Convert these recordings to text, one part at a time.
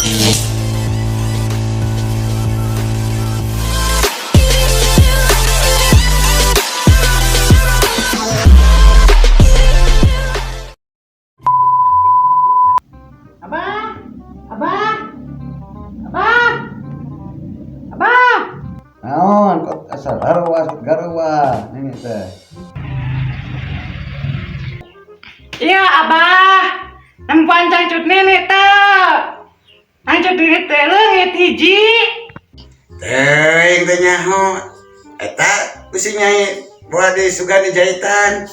Abah, Abah, Abah, Abah. Naon kok asal garuas garuas ini teh. Iya, Abah. Nempoan cangcut nini teh. Cangcut nini teh leungit hiji. Teuing teh nyaho. Eta ku si Nyai bawa di sugan di jahitan.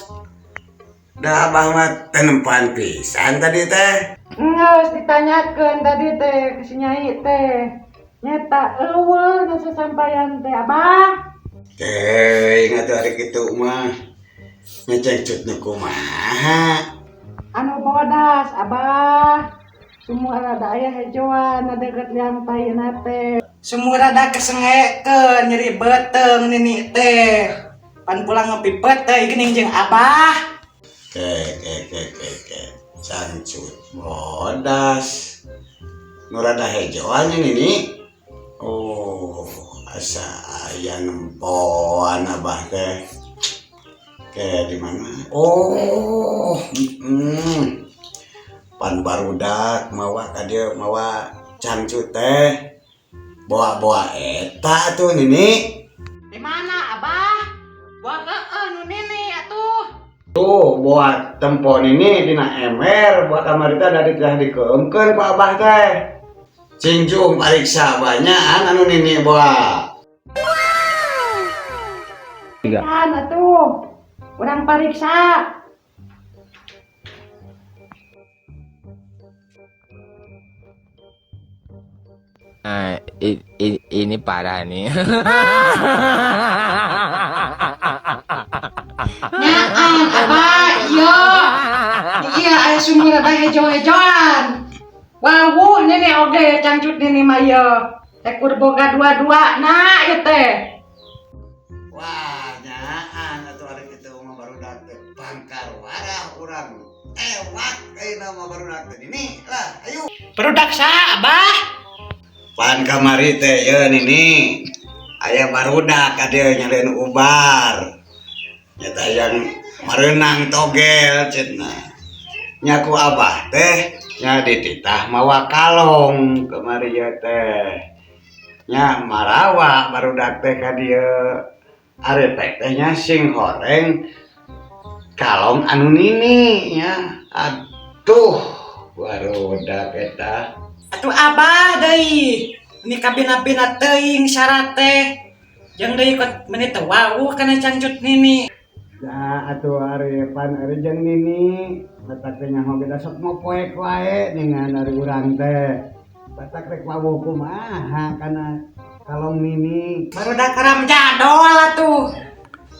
Da abah mah teu nempoan pisan tadi teh. Ngeus ditanyakeun tadi teh ke si Nyai teh. Nyeta euweuh nu sasampayan teh, Abah. Teuing atuh ari kitu mah. Nya cangcut nu kumaha? Anu bodas, Abah. Sumur rada aya hejoan na deket liang taina teh. Sumur rada kesengekeun nyeri beuteung nini teh. Pan pulang ngopi peuteuy geuning jeung Abah. Ke ke ke ke ke. Cangcut bodas. Nu rada hejoan ini. Oh, asa aya nempoan abah teh. Ke di mana? Oh. Pan barudak mawa ka dieu mawa cangcut teh. Bawa-bawa eta tuh nini. Di mana, Abah? Buang heeh nu nini atuh. Tuh, buat tempo nini dina ember buat kamari teh ada ditelah dikeumkeun ku abah teh. Cingjung pariksa banyak anu nini bawa. Kan atuh. Urang pariksa. Nah, ini parah nih. Nyaan, Abah, iya. Iya, aya sumur rada hejo-hejoan. Wawuh nini oge cangcut nini mah ieu. Tekur boga dua-dua nah ieu teh. Wah, nyaan atuh ari kitu mah barudak teh pangkar warah urang. Tewak ayeuna mah barudak teh nini lah, ayo. Barudak saha, Abah? Pan kamari teh ye nini. Aya barudak ka dieu nyalin ubar. Nyata yang merenang togel cenah. Nya ku abah teh nya dititah mawa kalong kemari ye teh. Nya marawa barudak teh ka dieu. Ari teh teh nya sing horeng kalong anu nini nya. Aduh, barudak eta. Atuh Abah deui. Ini kabina-bina teuing syarat teh. Jeung deui kot meuni teu wawuh kana cangcut nini. Ya atuh ari pan ari jeung nini batak teh nyaho ge da sok mopoek wae ningan ari urang teh. Batak rek wawuh kumaha kana kalong nini. Barudak karam jadol atuh.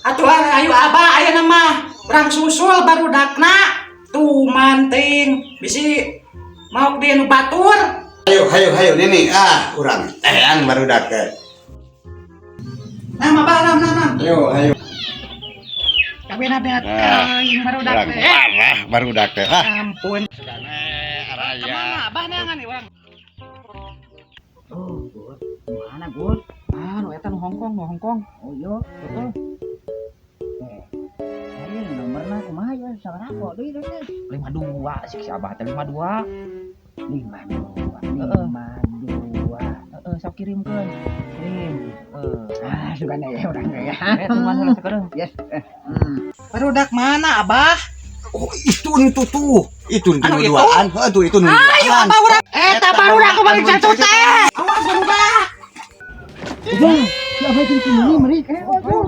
Atuh ayo Abah ayeuna mah urang susul barudakna. Tuh manting bisi maok di nu batur. Hayu hayu hayu nini ah urang teang barudak teh. Nah, Abah, nah, nah, nah. Ayo hayu. Kabina-bina Nah, teuing barudak urang teh. parah barudak teh ah. Ampun. Sugane araya. Kemana Abah neangan urang? Oh, Gus. Mana, Gus? Ah, nu eta nu Hongkong, nu Hongkong. Oh, iya. Heeh. Eh. Ayo nomorna kumaha ya sabaraha deui teh? 52 sih si Abah teh 52. 52. Heeh. 52. Heeh, sok kirimkeun. Kirim. Heeh. Ah, sugane ya urang teh ya. Eh, tungguan heula sakedeung. Yes. Barudak mana, Abah? Oh, itu itu tuh. Itu Anu, nu itu? duaan. Heuh tuh itu nu Ayo duaan. Abah urang. Eta barudak ku balik cangcut teh. Awas barudak. Udah, si Abah jeung si Nini meri. Eh, oh,